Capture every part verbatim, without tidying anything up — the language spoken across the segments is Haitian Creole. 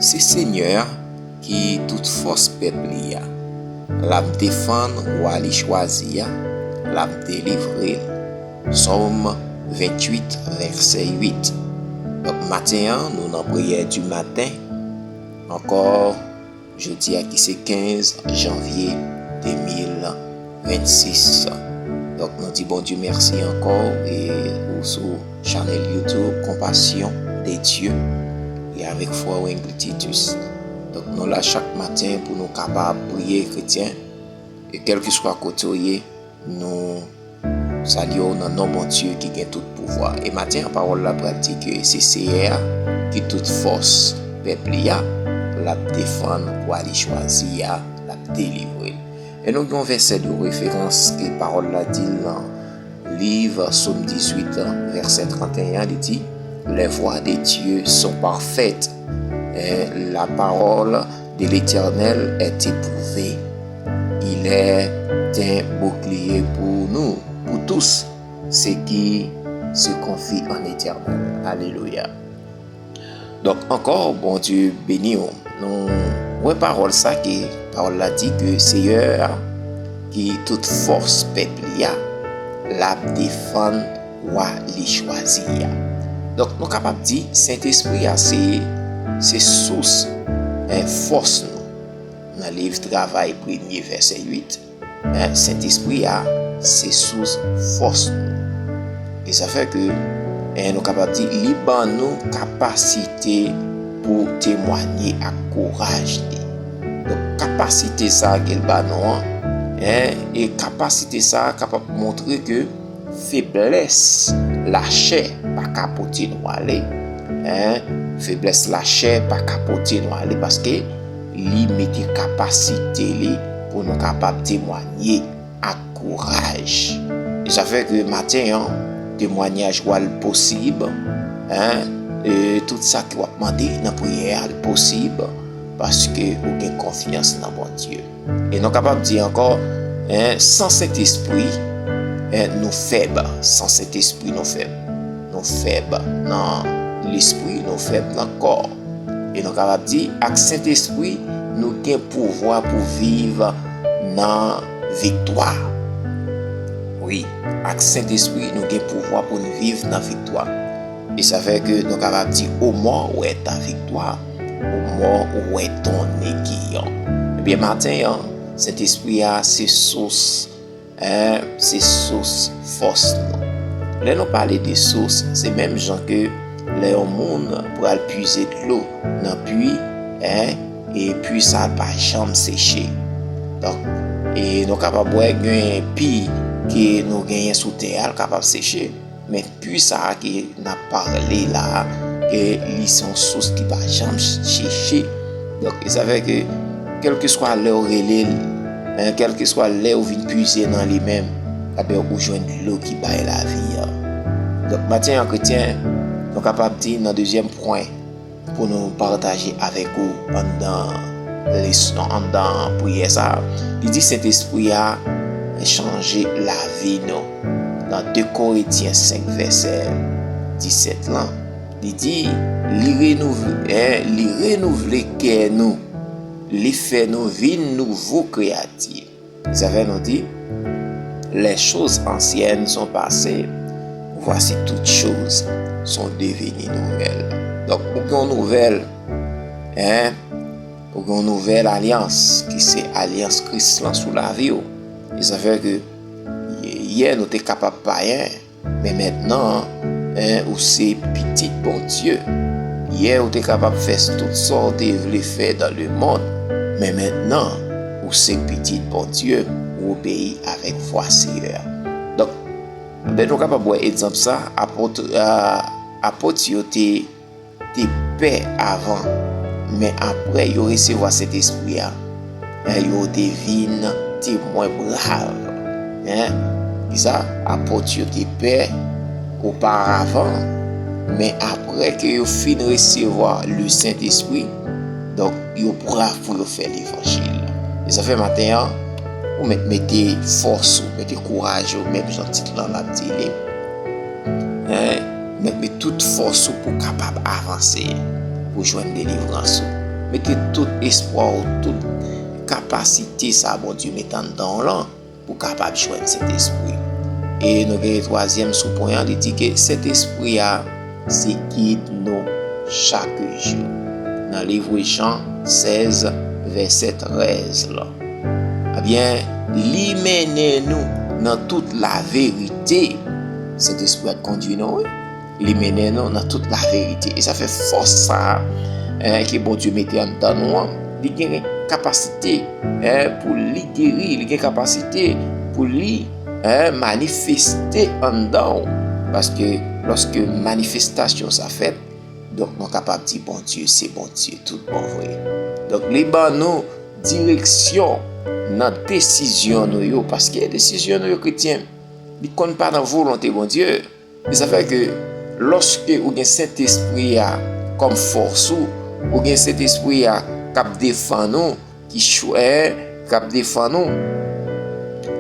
Se Senyè a ki tout fòs pèp li a. L ap defann wa li chwazi a, l ap delivre l. Sòm venntuit, vèsè uit. Donk, maten an, nou nan priyè di maten. Ankò, jodi a ki se kenz janvye de mil vennsis. Donk, nou di Bondye mèsi ankò, e ou sou chanèl YouTube Compassion de Dieu, e avèk frè Wengly Titus. Donk, nou la chak maten pou nou kapab priye kretyen, e kèlkeswa kote w ye, nou salye w nan non Bondye ki gen tout pouvwa. E maten an, pawòl la pral di ke se Seyè a ki tout fòs pèp li a, l ap defann wa li chwazi a, l ap delivre l. E nou gen yon vèsè de referans ke pawòl la di l nan liv Sòm dizuit, vèsè trannteyen, li di, Les voies de Dieu sont parfaites, et la parole de l'Éternel est éprouvée. Il est un bouclier pour nous, pour tous ceux qui se confient en l'Éternel. Alelouya. Donk, ankò, Bondye beni w. Nou wè pawòl sa ke, pawòl la di ke Seyè a, ki tout fòs pèp li a, l ap defann wa li chwazi a. Donk, nou kapab di, Sentespri a se, se sous, eh, fòs nou. Nan liv Travay, premye vèsè uit, eh, Sentespri a se sous fòs nou. E sa fè ke, eh, nou kapab di, li ban nou kapasite pou temwanye ak kouraj li. Donk, kapasite sa ke l ban nou an, eh, e kapasite sa kapab montre ke feblès lachè pa ka pote nou ale. Hein? Feblès lachè pa ka pote nou ale paske li mete kapasite li pou nou kapab temwanye ak kouraj. E sa fè ke maten an, temwanyaj ou a l posib, hein? E tout sa ke w ap mande nan priyè a, l posib, paske ou gen konfyans nan Bondye. E nou kapab di ankò, hein, san Sentespri, hein, nou fèb. San Sentespri, nou fèb. Nou fèb nan lespri, nou fèb nan kò. E nou kapab di, ak Sentespri, nou gen pouvwa pou viv nan viktwa. Wi, ak Sentespri, nou gen pouvwa pou n viv nan viktwa. E sa fè ke nou kapab di, aux morts, où est ta victoire? Aux morts, où est ton aiguillon? Ebyen, maten an, Sentespri a se sous, hein, se sous fòs nou. Lè nou pale de sous, se menm jan ke lè yon moun pral puize dlo nan pui, hein, e pui sa pa janm seche. Donk, e nou kapab wè gen pi ke nou genyen sou tè a, l kapab seche. Men pi sa a ke n ap pale la a, ke li se yon sous ki pa janm ch-, seche. Donk, e sa fè ke, kèlkeswa lè w rele l, men kèlkeswa lè w vin puize nan li menm, ebyen, ou jwenn dlo ki bay lavi a. Donk, maten an, kretyen, nou kapab di nan dezyèm pwen, pou nou pataje avèk ou anndan leson, anndan priyè sa a. Li di Sentespri a chanje lavi nou. Nan de Korentyen senk vèsè disèt lan, li di, li renouvle, eh, li renouvle kè nou, li fè nou vin nouvo kreyati. Sa fè nou di, les choses anciennes sont passées, voici toutes choses sont devenues nouvelles. Donk, ou gen yon nouvèl, hein, ou gen yon nouvèl alyans, ki se alyans Kris lan sou lavi w. E sa fè ke yè nou te kapab payen, men mentnan, hein, ou se pitit Bondye. Yè, ou te kapab fè tout sa w te vle fè dans le monde, men mentnan, ou se pitit Bondye, ou obeyi avèk vwa Seyè a. Donk, ben, nou kapab wè egzanp sa, apot, a, apot yo te te pè avan, men apre yo resevwa Sentespri a, en, yo te vin temwen brav. En, kisa? Apot yo te pè oparavan, men apre ke yo fin resevwa le Sentespri, donk, yo brav pou yo fè levanjil. E sa fè maten an, ou mèt mete fòs ou, mete kouraj ou, menm jan tit lan ap di li. En, mèt met tout fòs ou pou kapab avanse, pou jwenn delivrans ou. Mete tout espwa w, tout kapasite sa Bondye mete anndan w lan pou w kapab jwenn Sentespri. E nou gen twazyèm sou pwen an, li di ke Sentespri a se gid nou chak jou. Nan liv Jan sèz, vèsè trèz la. Ebyen, li mennen nou nan tout laverite. Sentespri a kondui nou, wi. Li mennen nou nan tout laverite. E sa fè fòs sa a, eh, ke Bondye mete anndan nou an, li gen kapasite, eh, pou li geri, li gen kapasite pou li, eh, manifeste anndan w. Paske lòske manifestasyon sa fèt, donk nou kapab di Bondye se Bondye tout bon vre. Donk li ban nou direksyon nan desizyon nou yo, paske desizyon nou yo, kretyen, li konn pa nan volonte Bondye. E sa fè ke lòske ou gen Sentespri a kòm fòs ou, ou gen Sentespri a k ap defann ou, ki chwè, k ap defann ou,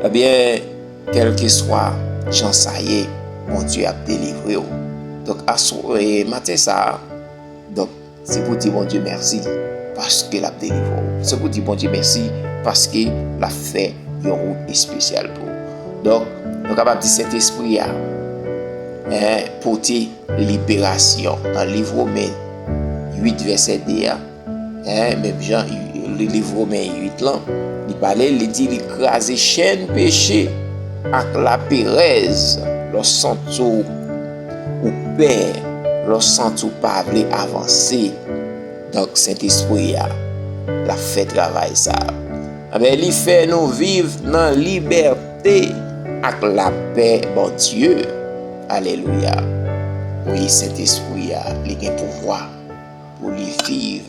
ebyen, kèlkeswa jan sa ye, Bondye ap delivre w. Donk, asw-, e, maten sa a, donk, se pou di Bondye mèsi paske l ap delivre w. Se pou di Bondye mèsi paske l ap fè yon wout espesyal pou ou. Donk, nou kapab di Sentespri a, en, pote liberasyon. Nan liv Women uit, vèsè de a, en, menm jan, li, liv Women uit lan, li pale, li di li kraze chèn peche ak laperèz. Lè w santi w ou pè, lè w santi w pa vle avanse, donk Sentespri a, l ap fè travay sa a. Ebyen, li fè nou viv nan libète ak lapè Bondye. Alelouya. Wi, Sentespri a, li gen pouvwa pou li viv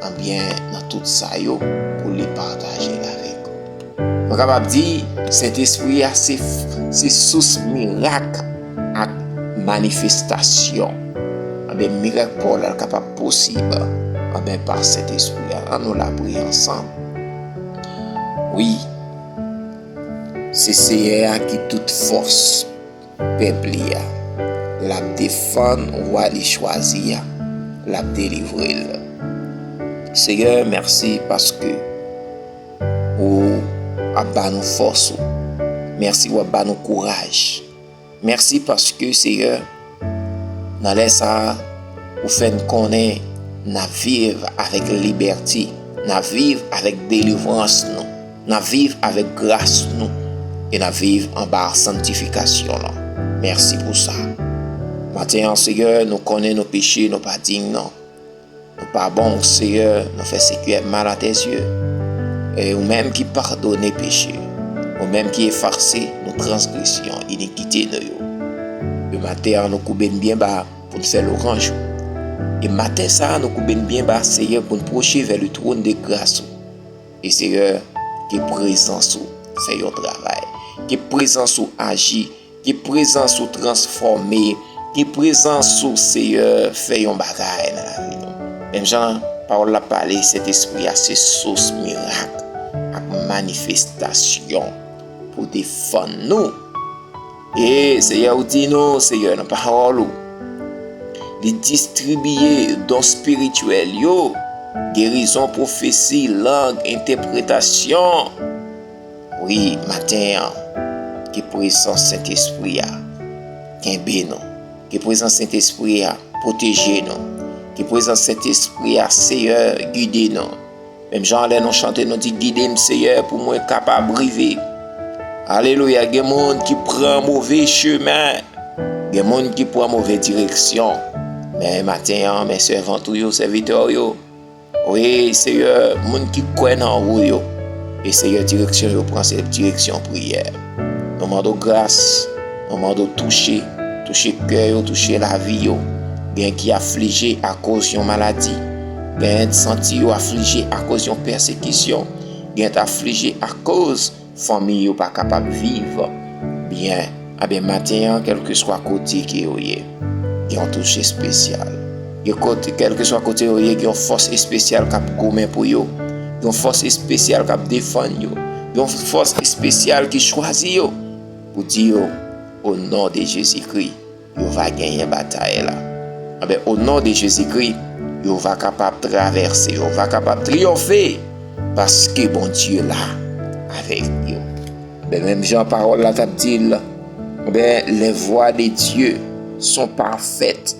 anbyen nan tout sa yo pou li pataje l avèk ou. Nou kapab di, Sentespri a se, se sous mirak ak manifestasyon. Anben, mirak pa w la kapab posib, anben, pa Sentespri a. Ann nou lapriyè ansanm. Wi, se Seyè a ki tout fòs pèp li a. L ap defann wa li chwazi a. L ap delivre l. Seyè, mèsi paske ou ap ba nou fòs ou. Mèsi w ap ba nou kouraj. Mèsi paske, Seyè, nan lè sa a, ou fè n konnen n ap viv avèk libète, n ap viv avèk delivrans nou. N ap viv avèk gras nou e n ap viv anba sanntifikasyon lan. Mèsi pou sa. Maten an, Seyè, nou konnen nou peche, nou pa diy, non. Nou pa bon, Seyè, nou fè sekirè mal a tes yeux. E ou menm ki padone peche, ou menm ki efase nou transgresyon, inikite nou yo. E maten an, nou koube n byen ba pou n fè lwanj ou. E maten sa a, nou koube n byen ba, Seyè, pou n pwoche vè le trône de grâce ou. E Seyè, ke prezans ou fè yon travay. Ke prezans ou aji. Ke prezans ou transfòme. Ke prezans ou, Seyè, fè yon bagay nan lavi nou. Menm jan pawòl la pale, Sentespri a se sous mirak ak manifestasyon pou defann nou. E Seyè, ou di nou, Seyè, nan pawòl ou, li distribiye don espirityèl yo, gerizon, pwofesi, lang, entèpretasyon. Wi, maten an, ke prezans Sentespri a kenbe nou. Ke prezans Sentespri a pwoteje nou. Ke prezans Sentespri a, Seyè, gide nou. Menm jan lè nou chante, nou di, "Gide m, Seyè, pou mwen kapab rive." Alelouya, gen moun ki pran move chemen. Gen moun ki pran move direksyon. Men maten an, men sèvant ou yo, sèvitè w yo. Wi, Seyè, moun ki kwè nan ou yo. E Seyè, direksyon yo pran, se direksyon priyè. Nou mande w gras, nou mande w touche, touche kè yo, touche lavi yo. Gen ki aflije akoz yon maladi. Gen santi yo aflije akoz yon pèsekisyon. Gen aflije akoz fanmi yo pa kapab viv byen. Ebyen, maten an, kèlkeswa kote ke yo ye, gen yon touch espesyal. Gen kote, kèlkeswa kote yo ye, gen yon fòs espesyal k ap goumen pou yo. Gen yon fòs espesyal k ap defann yo. Gen yon fòs espesyal ki chwazi yo pou di yo, o non de Jezikri, yo va genyen batay la. Anben, o non de Jezikri, yo va kapab travèse, yo va kapab triyonfe, paske Bondye la avèk yo. Ben, menm jan pawòl la t ap di l, ben, les voies de Dieu sont parfaites.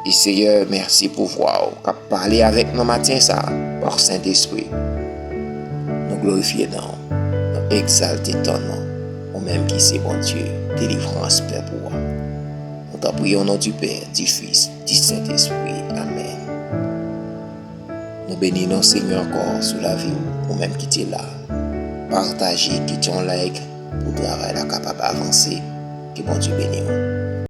E Seyè, mèsi pou vwa w k ap pale avèk nou maten sa a, pa Sentespri. Nou glorifye non w, nou egzalte ton non, ou menm ki se Bondye, delivrans pèp ou a. Nou ta priye o non di Pè, di Fis, di Sentespri. Amèn. Nou beni non Senyè ankò sou lavi w, ou menm ki te la. Pataje, kite yon like pou travay la kapab avanse. Ke Bondye beni w.